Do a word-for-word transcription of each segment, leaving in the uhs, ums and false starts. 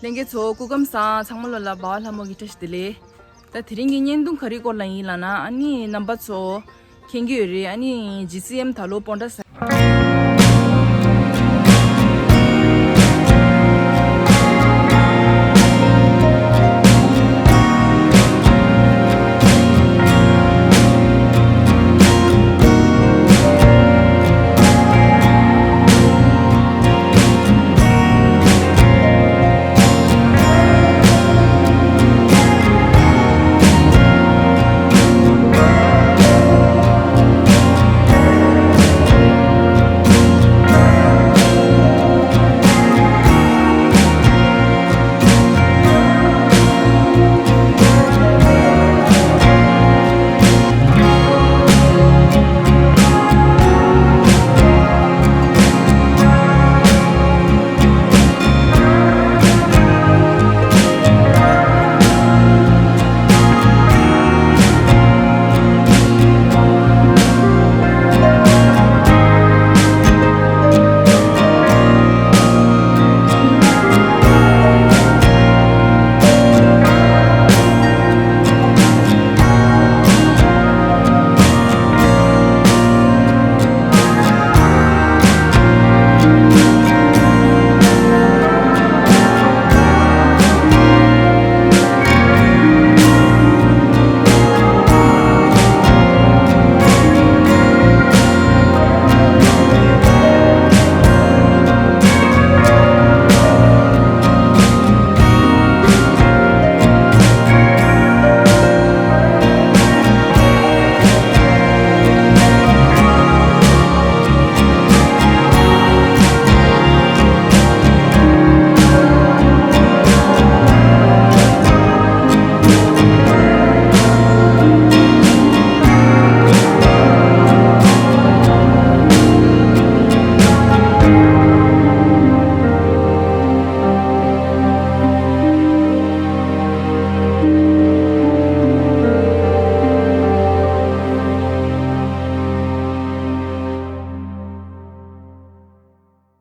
ལྷན་རྒྱས་ཚོ་སྐུ་ཁམས་བཟང་། ཚང་མ་ལོ་ལ་འབའ་བ་ལྷ་མོ་གི་བཀྲ་ཤིས་བདེ་ལེགས། ད་དེ་རིང་གི་བརྙན་ཐུང་ག་རེ་སྐོར་ལ་ཡིན་ལབ་ན། ཨ་ནི་རྣམ་པ་ཚོ་མཁྱེན་གྱི་ཡོད་རེད། ཨ་ནི་ཇི་སི་ཨེམ་ད་ལོ་སྤོན་ཊ་ས།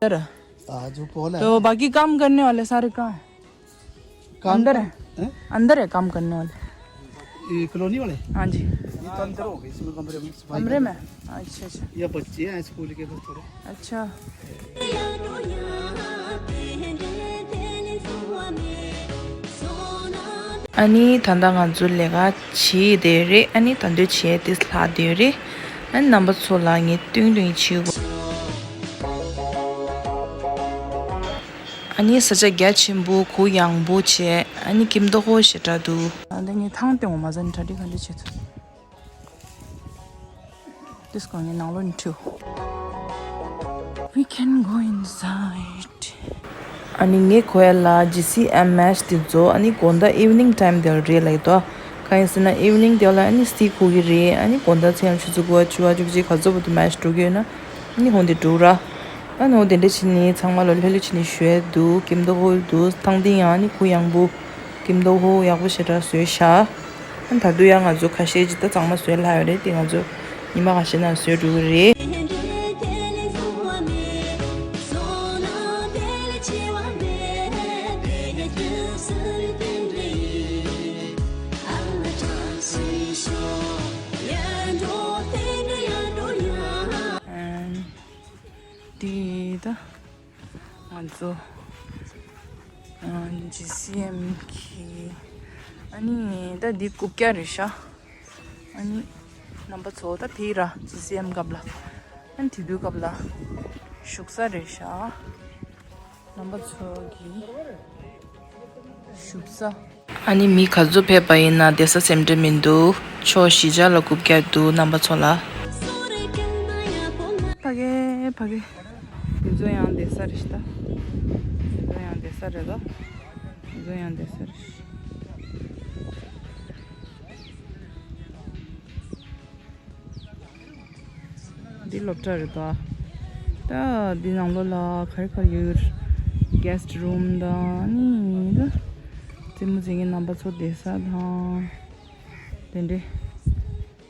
इधर। आज वो पोल है। तो बाकी काम करने वाले सारे कहाँ हैं? काम अंदर है। हैं? अंदर है काम करने वाले। ये कॉलोनी वाले? हाँ जी। ये तो अंदर हो गए इसमें कमरे में, सफाई कमरे में? अच्छा, अच्छा। ये बच्चे हैं स्कूल के बस थोड़े। अच्छा। ཨ་ནི་ད་ལྟ་ང་ཚོ་ལས་ཀ་བྱེད་བསྡད་རེད། ཨ་ནི་ད་དུང་བྱས་ཏེ་ལྷག་བསྡད་རེད། ཨ་ནི་རྣམ་པ་ཚོ་ལ་ངས་སྟོན་སྟོན་བྱེད་དགོས། ཨ་ནི་ས་ཆ་རྒྱ་ཆེན་པོ་གུ་ཡངས་པོ་བྱས། ཨ་ནི་ཀིམ་དོ་ཧོ་ཞེ་དྲག་འདུག་ཨ་འདི་ངས་ཐང་སྟོན་འོ་མ་ཟ་ནི་གྲ་སྒྲིག་ག་འདྲ་བྱེད་ཐུབ། This going in ནང་ལོགས་ནས་འཁྲུ། We can go inside. ཨ་ནི་ངས་གོ་ཡ་ལ་ཇི་སི་ཨེམ་མེ་ཆི་དེ་ཚོ་ཨ་ནི་དགོང་དག་evening time དེ་ལ་རེད་ལབ་ཀྱི་འདུག་གང་ཡིན་ཟེར་ན་evening དེ་ལ་ཨ་ནི་སི་ཁུག་གི་རེད། ཨ་ནི་དགོང་དག་མཚན་ལ་ཆུ་ཚོད་དགུ་པ་བཅུ་པ་བཅུ་གཅིག་ག་ཚོད་བར་དུ་མེ་ཆི་འགྲོ་གི་ཡོད་ན་ཨ་ནི་ཧོན་དེ་འགྲོ་ར། ཨ་ནི་ཧོན་དེ་འདྲ་བྱས་ནས་ཚང་མ་ལ་ལྷོད་ལྷོད་བྱས་ནས་བཞུགས་ཡ་འདུག་ཀིམ་དོ་ཧོ་འདུག་ཐང་སྟེང་ཡང་ཨ་ནི་གུ་ཡངས་པོ། ཀིམ་དོ་ཧོ་ཡག་པོ་ཞེ་དྲག་བཟོས་ཤག་ཨ་ད་དུང་ཡང་ང་ཚོ་ཁ་ཤས་ཅིག་ད་གཙང་མ་བཟོས་ལྷག་ཡོད་རེད། དེ་ང་ཚོ་ཉི་མ་ཁ་ཤས་ནང་བཟོས་འགྲོ་གི་རེད། And དེ་ད། ང་ཚོ་ཨ་ཇི་སི་ཨེམ་གི་ཨ་ནི་ད་འདི་རྐུབ་བཀྱག་རེད་ཤག་ཨ་ནི་རྣམ་པ་ཚོ་ད་ཕེབས་ར་ཇི་སི་ཨེམ་སྐབས་ལ། ཨ་ནི་དེ་དུས་སྐབས་ལ་བཞུགས་ས་རེད་ཤག་རྣམ་པ་ཚོ་གི་བཞུགས་ས། ཨ་ནི་མི་ག་ཚོད་ཕེབས་པ་ཡིན་ན་བསྡད་ས་སེམས་ཁྲལ་མི་འདུག་ཕྱོགས་བཞི་ཆ་ལ་རྐུབ་བཀྱག་འདུག་རྣམ་པ་ཚོ་ལ། ཕ་གི་ཕ་གི། འདི་ཚོ་ཡང་བསྡད་ས་རེད་ཤག་འདི་ཚོ་ཡང་བསྡད་ས་རེད་ལ། འདི་ཚོ་ཡང་བསྡད་ས་རེད་ཤག་འདི་སློབ་གྲྭ་རེད་ད། ད་འདི་ནང་ལོགས་ལ་ག་རེ་ག་རེ་ཡོད། གེ་སི་ཊི་རུམ་དང་ནི་ད་རྩེད་མོ་རྩེ་མཁན་རྣམ་པ་ཚོ་བསྡད་ས་དང་། དེ་འདྲས།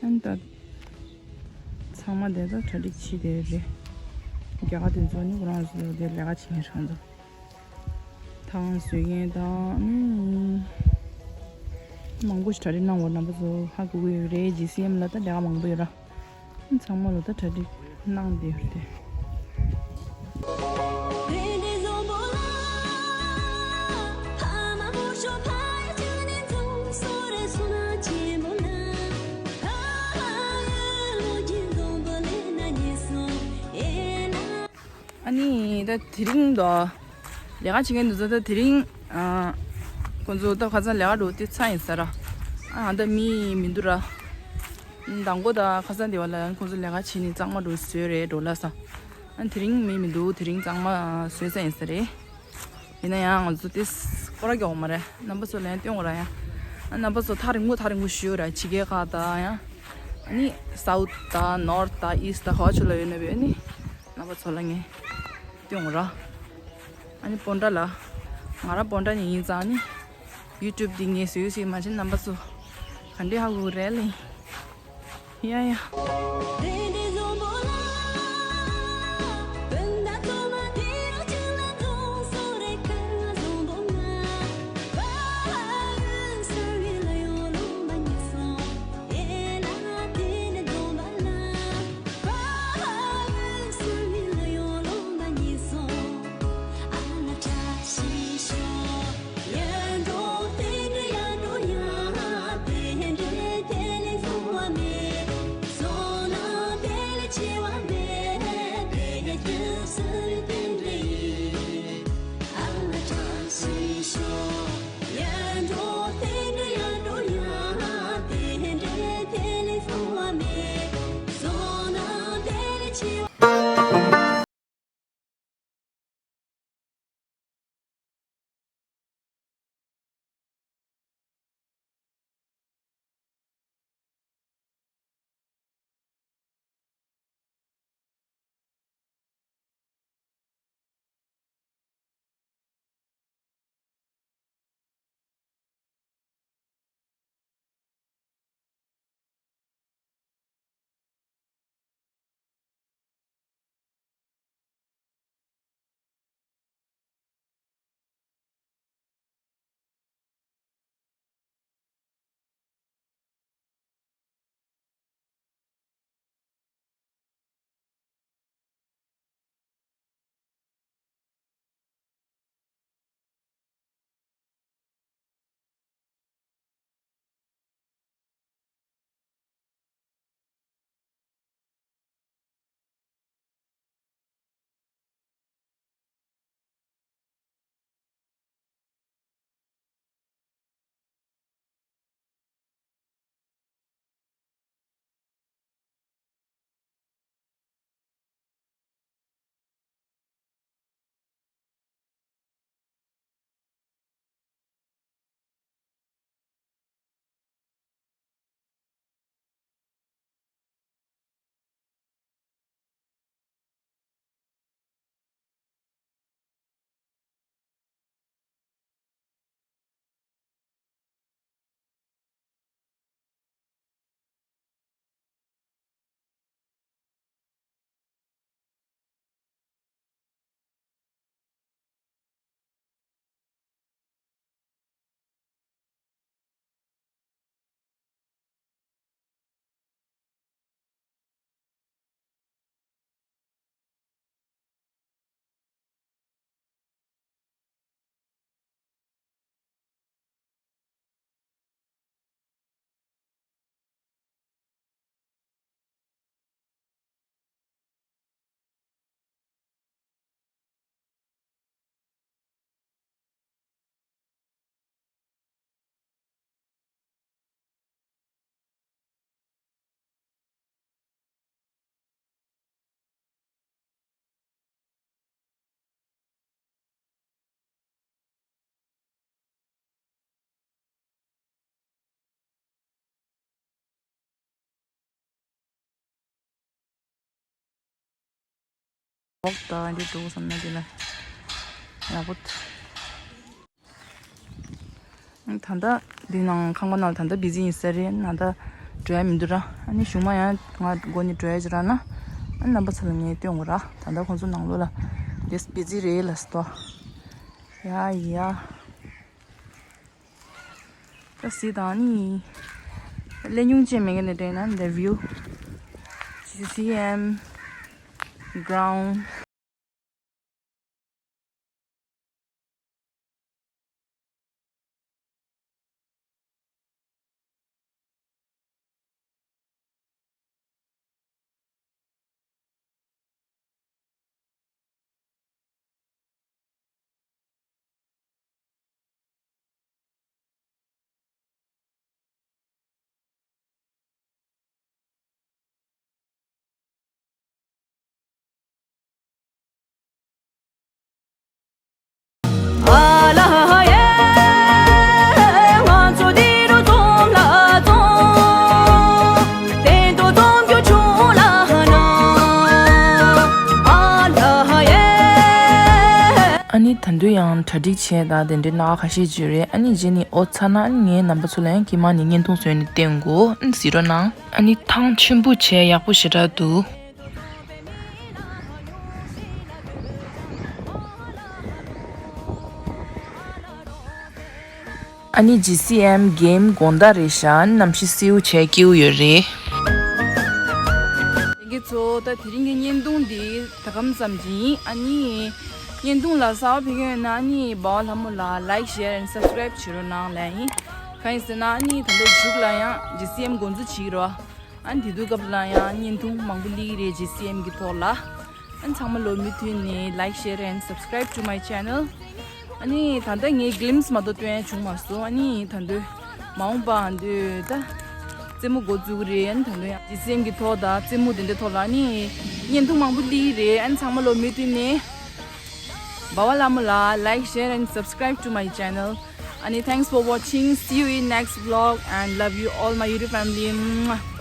ཨན་ད། ཚང་མ་དེ་ད་གྲ་སྒྲིག་བྱས་དེ་རེད། རྒྱ་གར་དེ་ཚོ་ནི་ཁོ་རང་ཚོ་དེ་ལས་ཀ་བྱེད་མཁན་རང་ཚོ། ད་ ཁང་བཟོས་མཁན་དང་ནི་མང་པོ་ཞིག་གྲ་སྒྲིག་གནང་བ་རྣམ་པ་ཚོ་ཧ་གོ་གི་ཡོད་རེད། ཇི་སི་ཨེམ་ལ་ད་ལས་ཀ་མང་པོ་ཡོད་ར། ཚང་མ་ལོ་ད་གྲ་སྒྲིག་གནང་བསྡད་ཡོད་རེད། ཨ་ནི་ད་དེ་རིང་དོ་ལས་ཀ་བྱེད་མཁན་དེ་ཚོ་ད་དེ་རིང་ཨ་ཁོང་ཚོ་ད་ཁ་སང་ལས་ཀ་འགྲོ་དེ་ཚར་ཡིན་ས་ར། ཨ་ད་མི་མི་འདུག་ར། མདང་དགོང་ད་ཁ་སང་དེ་བ་ལ་ཁོང་ཚོ་ལས་ཀ་བྱེད་ནི་གཙང་མ་འགྲོ་བཟོས་རེད་འགྲོ་ལ་ས། ཨ་དེ་རིང་མི་མི་འདུག་དེ་རིང་གཙང་མ་བཟོས་ས་ཡིན་ས་རེད། ཡིན་ན་ཡང་ང་ཚོ་དེ་སྐོར་ར་རྒྱག་མ་རེད། རྣམ་པ་ཚོ་ལན་སྟོན་དགོས་ར་ཡ། ཨ་རྣམ་པ་ཚོ་ཐག་རིང་པོ་ཐག་རིང་པོ་ཞུ་ར་ཕྱི་རྒྱལ་ཁག་ད་ཡ། ཨ་ནི་སའུ་ཐི་ད་ནོར་ཐི་ད་ཨི་སི་ཐི་ད་ག་བ་ཆུ་ལ་ཡོད་ན་བས་ཨ་ནི་རྣམ་པ་ཚོ་ལ་ངས་སྟོན་དགོས་ར། ཨ་ནི་སྤོན་ཊ་ལ་ང་ར་སྤོན་ཊ་ནས་ཡིན་ཙང་ནི་ཡུ་ཊུབ་འདི་ངས་བཟོས་ཟིག་མ་བྱན་རྣམ་པ་ཚོ་ག་འདྲས་ཧ་གོ་རེད་ལེ། ཡ་ཡ། འོག་ད་འདི་འགྲོ་བསམ་ན་འདི་ལ་ཡག་པོ། ད་ལྟ་འདི་ནང་ཁང་པ་ནང་ད་ལྟ་བི་ཛི་ཡིན་ས་རེད། ནང་ད་འགྲོ་ཡ་མི་འདུག་ར། ཨ་ནི་གཞུག་མ་ཡང་ང་སྒོ་ནས་འགྲོ་ཡ་ཅིག་རག་ན་ཨ་རྣམ་པ་ཚོ་ལ་ངས་སྟོན་དགོས་ར། ད་ལྟ་ཁོང་ཚོ་ནང་ལོགས་ལ་འདི་བི་ཛི་རེད་ལབ་སོང་། ཡ་ཡ། ད་གཟིགས་དང་ནི། ལས་ཉུང་ཅན་མེད་མཁན་ནས་དྲན་ན་འདི་བིའུ། ཇི་སི་སི་ཨེམ། གྷི་རའུན་ཌི། ཨ་ནི་ད་དུང་ཡང་གྲ་སྒྲིག་བྱས་དང་དེ་འདྲའི་གནང་ཁ་ཤས་ཅིག་ཡོད་རེད། ཨ་ནི་རྗེས་ནས་ཨོ་ཚར་ན་ཨ་ནི་ངའི་རྣམ་པ་ཚོ་ལ་ཡང་དཀྱིལ་མ་ནས་བརྙན་ཐུང་བཟོས་ནས་བསྟན་དགོས། ཨ་ནི་གཟིགས་རོགས་གནང་། ཨ་ནི་ཐང་ཆེན་པོ་བྱས་ཡག་པོ་ཞེ་དྲག་འདུག་ཨ་ནི་ཇི་སི་ཨེམ་གེམ་དགོང་དག་རེད་ཤག་གནམ་གཤིས་བསིལ་བོ་བྱས་སྐྱིད་པོ་ཡོད་རེད། ལྷན་རྒྱས་ཚོ། ད་དེ་རིང་གི་བརྙན་ཐུང་འདི་ད་གམ་ཙམ་ཅིག་ཡིན། ཨ་ནི་བརྙན་ཐུང་ལ་གསར་པ་ཕེབས་མཁན་ཡོད་ན་ཨ་ནི་འབའ་བ་ལྷ་མོ་ལ་ལའིཀ་ཤེར་ཨེན་སབ་སི་ཀ་རའིབ་བྱེད་རོགས་གནང་ལབ་ཡིན། གང་ཡིན་ཟེར་ན་ཨ་ནི་ད་ལྟ་མཇུག་ལ་ཡང་ཇི་སི་ཨེམ་འགོ་འཛུགས་བྱེད་ཀྱི་རེད་བ། ཨ་ནི་དེ་དུས་སྐབས་ལ་ཡང་བརྙན་ཐུང་མང་པོ་སླེབས་ཀྱི་རེད། ཇི་སི་ཨེམ་གི་ཐོག་ལ། ཨ་ནི་ཚང་མ་ལོ་མུ་མཐུད་ནས་like, share and subscribe to my channel. ཨ་ནི་ད་ལྟ་ངས་གི་ལིམ་སི་མ་གཏོགས་སྟོན་ཡ་བྱུང་མ་སོང་། ཨ་ནི་ད་དུང་མ་འོངས་པ་ཨ་འདོད་ད་རྩེད་མོ་འགོ་བཙུགས་རེད། ཨ་ནི་ད་དུང་ཡང་ཇི་སི་ཨེམ་གི་ཐོག་དང་རྩེད་མོ་དེ་འདྲའི་ཐོག་ལ་ཨ་ནི་བརྙན་ཐུང་མང་པོ་སླེབས་རེད། ཨ་ནི་ཚང་མ་ལོ་མུ་མཐུད་ནས་འབའ་བ་ལྷ་མོ་ལ་like, share and subscribe to my channel. ཨ་ནི་thanks for watching. See you in next vlog and love you all my YouTube family.